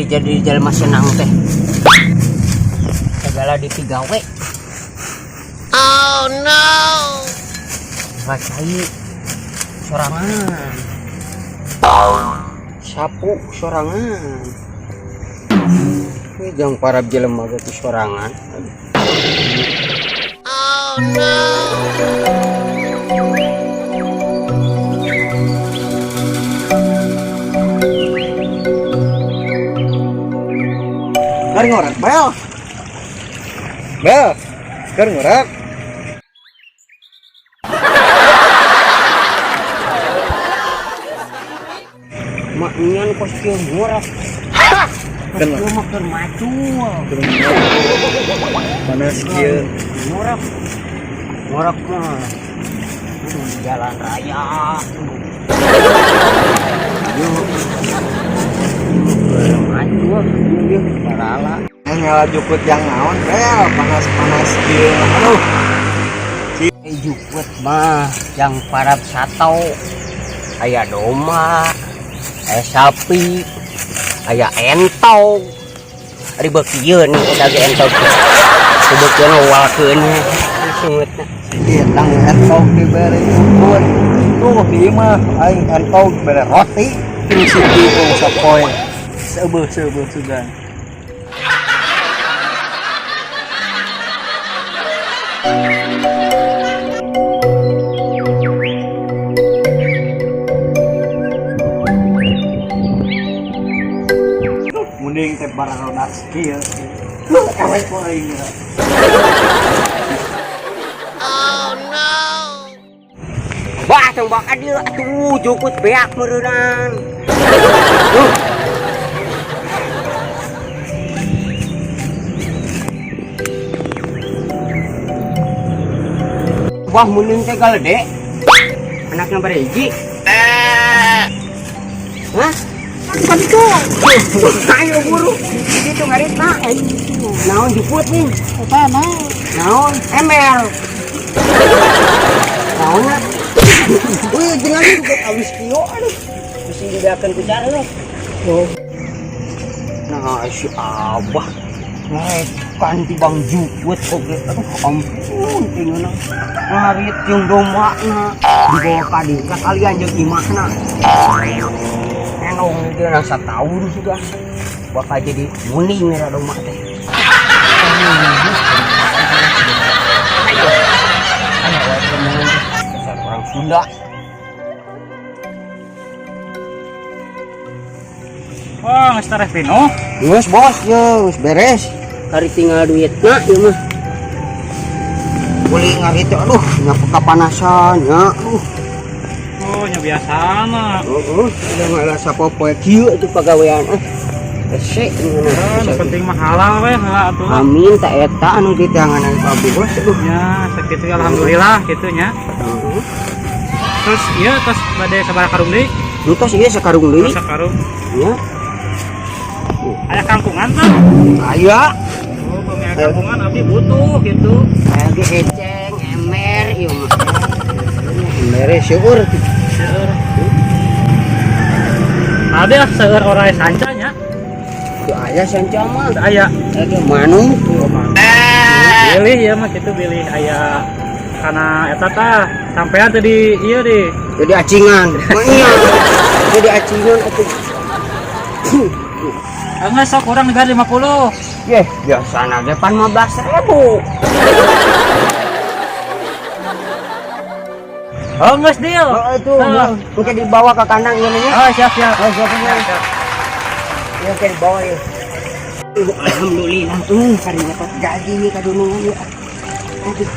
Jadi jelema senang teh segala dipigawe. Oh no, ngacai sorangan, sapu sorangan, ini jang para jelema ge sorangan. Oh no. Keur ngorek, Bel. Bel, keur ngorek. Maknyan kos kieu ngorek. Kos kieu mah keur macul. Panas kieu. Ngorek. Ngorek mah. Aduh, di jalan raya. Aduh. Keur macul ieu parala. Ngala jukut yang naon, Bel, panas-panas kieu. Aduh. Jukut mah yang parab sato. Aya domba, aya sapi, aya entog. Ari beukieun eta ge entog. Beukieun walkeun sungeutna. Ieu tang entog dibere jukut. Tuh di imah aing entog dibere roti. Terus itu sapoe. Seubeuh-seubeuh sugan. Mending teh bararodak kieu. Lu ewek ku aing. Oh no. Wah, tong bakal dieu atuh jukut beak meureunang. Wah, mending teh galede. Anakna bare hiji. Hah? Kan itu. Ayo buru. Itu ngaritna. Naon juput nih? Eta naon? Naon? Emel. Naon? Wih, jangan juga abis kieu aduh. Bisi dibeakeun ku cara we. Nah, si Abah ngekan ti Bang Juput oge. Aduh, ampun tinggalna. Ngarit jeung dombana dibawa ka dieu ka kalian jeung imahna. Enong dia rasa tahun sudah bakal jadi muning era domba teh. Dasar orang Sunda. Wah, geus tareh pinuh. Geus bos, ye, geus beres. Kari tinggal duitna ieu mah. Boleh ngarit aduh, nya kepanasan nya. Aduh. Oh, nya biasa mah. Heeh, udah ngalah sapopoe kieu atuh pagawean ah. Hese Ah, nu penting mah halal we heula atuh. Amin ta eta anu ditanganan ka bos aduh. Nya, sakitu alhamdulillah kitu nya. Heeh. Terus ieu tos bade sabaraha karung deui? Entos ieu sakarung deui. Tos sakarung. Nya. Aya kangkungan teh? Aya. Oh, pami aya kangkungan abdi butuh gitu. Aya ge eceng, ember ieu mah. Embere seueur. Seueur. Abdi ah seueur orai sanca nya. Teu aya sanca mah. Teu aya. Aya ge manuk. Bilih ieu mah kitu bilih aya kana eta tah sampean teh di ieu di. Teu di acingan. Mah iya. Teu di acingan atuh. Enggak sok kurang dibayar 50. Yeh, biasana ge pan 15.000. Oh, geus deal. Oh, itu. Heeh. Engke dibawa ke kandang ieu nya. Oh, siap, siap. Oh, siap, siap. Siap. Ya kayak bawa ya. Alhamdulillah, kari dapat gaji nih kadunungan ya. Aduh.